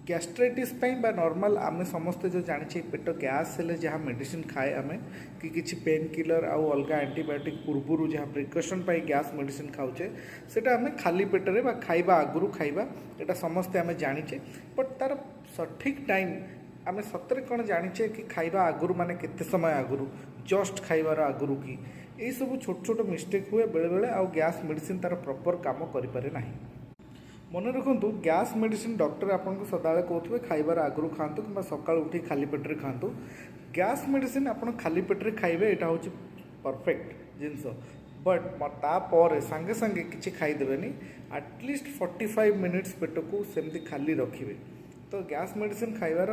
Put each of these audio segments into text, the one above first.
Gastritis ପାଇଁ ବା normal ଆମେ ସମସ୍ତେ ଯେଉଁ ଜାଣିଛେ, ପେଟ ଗ୍ୟାସ୍ ହେଲେ ଯାହା ମେଡ଼ିସିନ ଖାଏ ଆମେ କି କିଛି ପେନ୍ କିଲର୍ ଆଉ ଅଲଗା ଆଣ୍ଟିବାୟୋଟିକ୍ ପୂର୍ବରୁ ଯାହା ପ୍ରିକସନ୍ ପାଇଁ ଗ୍ୟାସ୍ ମେଡ଼ିସିନ ଖାଉଛେ, ସେଇଟା ଆମେ ଖାଲି ପେଟରେ ବା ଖାଇବା ଆଗରୁ ଖାଇବା, ଏଇଟା ସମସ୍ତେ ଆମେ ଜାଣିଛେ। ବଟ୍ ତା'ର ସଠିକ୍ ଟାଇମ୍ ଆମେ ସତରେ କ'ଣ ଜାଣିଛେ କି ଖାଇବା ଆଗରୁ ମାନେ କେତେ ସମୟ ଆଗରୁ, ଜଷ୍ଟ ଖାଇବାର ଆଗରୁ କି? ଏଇସବୁ ଛୋଟ ଛୋଟ ମିଷ୍ଟେକ୍ ହୁଏ ବେଳେବେଳେ ଆଉ ଗ୍ୟାସ୍ ମେଡ଼ିସିନ ତା'ର ପ୍ରପର୍ କାମ କରିପାରେ ନାହିଁ। ମନେ ରଖନ୍ତୁ, ଗ୍ୟାସ୍ ମେଡ଼ିସିନ ଡକ୍ଟର ଆପଣଙ୍କୁ ସଦାବେଳେ କହୁଥିବେ ଖାଇବାର ଆଗରୁ ଖାଆନ୍ତୁ କିମ୍ବା ସକାଳୁ ଉଠି ଖାଲି ପେଟରେ ଖାଆନ୍ତୁ। ଗ୍ୟାସ୍ ମେଡ଼ିସିନ ଆପଣ ଖାଲି ପେଟରେ ଖାଇବେ, ଏଇଟା ହେଉଛି ପରଫେକ୍ଟ ଜିନିଷ। ବଟ୍ ତାପରେ ସାଙ୍ଗେ ସାଙ୍ଗେ କିଛି ଖାଇଦେବେନି। ଆଟଲିଷ୍ଟ 45 ମିନିଟ୍ସ ପେଟକୁ ସେମିତି ଖାଲି ରଖିବେ। ତ ଗ୍ୟାସ୍ ମେଡ଼ିସିନ ଖାଇବାର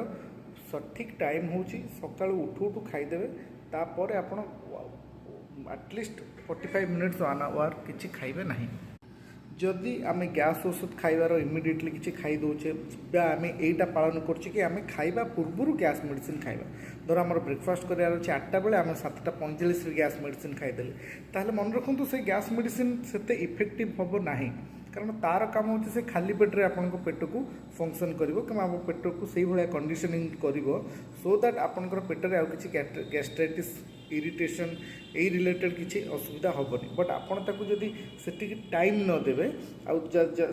ସଠିକ୍ ଟାଇମ୍ ହେଉଛି ସକାଳୁ ଉଠୁ ଉଠୁ ଖାଇଦେବେ। ତାପରେ ଆପଣ ଆଟଲିଷ୍ଟ 45 ମିନିଟ୍ସ, 1 ଆୱାର କିଛି ଖାଇବେ ନାହିଁ। ଯଦି ଆମେ ଗ୍ୟାସ୍ ଔଷଧ ଖାଇବାର ଇମିଡ଼ିଏଟଲି କିଛି ଖାଇ ଦେଉଛେ ବା ଆମେ ଏଇଟା ପାଳନ କରୁଛେ କି ଆମେ ଖାଇବା ପୂର୍ବରୁ ଗ୍ୟାସ୍ ମେଡ଼ିସିନ ଖାଇବା, ଧର ଆମର ବ୍ରେକଫାଷ୍ଟ କରିବାର ଅଛି 8ଟା ବେଳେ, ଆମେ 7:45ରେ ଗ୍ୟାସ୍ ମେଡ଼ିସିନ ଖାଇଦେଲେ, ତାହେଲେ ମନେ ରଖନ୍ତୁ, ସେ ଗ୍ୟାସ୍ ମେଡ଼ିସିନ ସେତେ ଇଫେକ୍ଟିଭ୍ ହେବ ନାହିଁ। କାରଣ ତା'ର କାମ ହେଉଛି ସେ ଖାଲି ପେଟରେ ଆପଣଙ୍କ ପେଟକୁ ଫଙ୍କସନ୍ କରିବ କିମ୍ବା ଆମ ପେଟକୁ ସେଇଭଳିଆ କଣ୍ଡିସନିଂ କରିବ, ସୋ that ଆପଣଙ୍କର ପେଟରେ ଆଉ କିଛି ଗ୍ୟାଷ୍ଟ୍ରାଇଟିସ୍, ଇରିଟେସନ୍, ଏଇ ରିଲେଟେଡ଼୍ କିଛି ଅସୁବିଧା ହେବନି। ବଟ୍ ଆପଣ ତାକୁ ଯଦି ସେତିକି ଟାଇମ୍ ନ ଦେବେ ଆଉ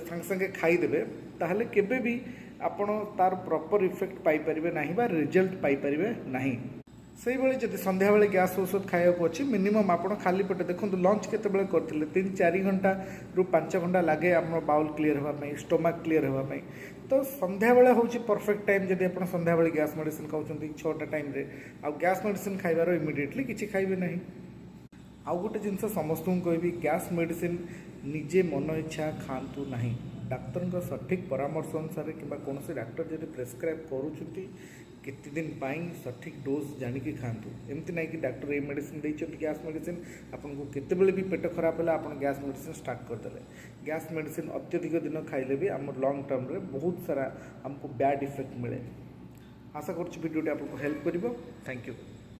ସାଙ୍ଗେ ସାଙ୍ଗେ ଖାଇଦେବେ, ତାହେଲେ କେବେ ବି ଆପଣ ତାର ପ୍ରପର୍ ଇଫେକ୍ଟ ପାଇପାରିବେ ନାହିଁ ବା ରେଜଲ୍ଟ ପାଇପାରିବେ ନାହିଁ। ସେଇଭଳି ଯଦି ସନ୍ଧ୍ୟାବେଳେ ଗ୍ୟାସ୍ ଔଷଧ ଖାଇବାକୁ ଅଛି, ମିନିମମ୍ ଆପଣ ଖାଲି ପେଟ, ଦେଖନ୍ତୁ ଲଞ୍ଚ କେତେବେଳେ କରିଥିଲେ, 3-4 ଘଣ୍ଟାରୁ 5 ଘଣ୍ଟା ଲାଗେ ଆମର ବାଉଲ୍ କ୍ଲିୟର୍ ହେବା ପାଇଁ, ଷ୍ଟୋମାକ୍ କ୍ଲିୟର୍ ହେବା ପାଇଁ। ତ ସନ୍ଧ୍ୟାବେଳେ ହେଉଛି ପରଫେକ୍ଟ ଟାଇମ୍। ଯଦି ଆପଣ ସନ୍ଧ୍ୟାବେଳେ ଗ୍ୟାସ୍ ମେଡ଼ିସିନ ଖାଉଛନ୍ତି 6ଟା ଟାଇମ୍ରେ, ଆଉ ଗ୍ୟାସ୍ ମେଡ଼ିସିନ ଖାଇବାର ଇମିଡ଼ିଏଟଲି କିଛି ଖାଇବେ ନାହିଁ। ଆଉ ଗୋଟେ ଜିନିଷ ସମସ୍ତଙ୍କୁ କହିବି, ଗ୍ୟାସ୍ ମେଡ଼ିସିନ ନିଜେ ମନ ଇଚ୍ଛା ଖାଆନ୍ତୁ ନାହିଁ। ଡାକ୍ତରଙ୍କ ସଠିକ୍ ପରାମର୍ଶ ଅନୁସାରେ କିମ୍ବା କୌଣସି ଡାକ୍ତର ଯଦି ପ୍ରେସକ୍ରାଇବ୍ କରୁଛନ୍ତି, କେତେ ଦିନ ପାଇଁ, ସଠିକ୍ ଡୋଜ୍ ଜାଣିକି ଖାଆନ୍ତୁ। ଏମିତି ନାହିଁ କି ଡାକ୍ତର ଏଇ ମେଡ଼ିସିନ ଦେଇଛନ୍ତି ଗ୍ୟାସ୍ ମେଡ଼ିସିନ, ଆପଣଙ୍କୁ କେତେବେଳେ ବି ପେଟ ଖରାପ ହେଲା, ଆପଣ ଗ୍ୟାସ୍ ମେଡ଼ିସିନ ଷ୍ଟାର୍ଟ କରିଦେଲେ। ଗ୍ୟାସ୍ ମେଡ଼ିସିନ ଅତ୍ୟଧିକ ଦିନ ଖାଇଲେ ବି ଆମର ଲଙ୍ଗ୍ ଟର୍ମରେ ବହୁତ ସାରା ଆମକୁ ବ୍ୟାଡ୍ ଇଫେକ୍ଟ ମିଳେ। ଆଶା କରୁଛି ଭିଡ଼ିଓଟି ଆପଣଙ୍କୁ ହେଲ୍ପ କରିବ। Thank you.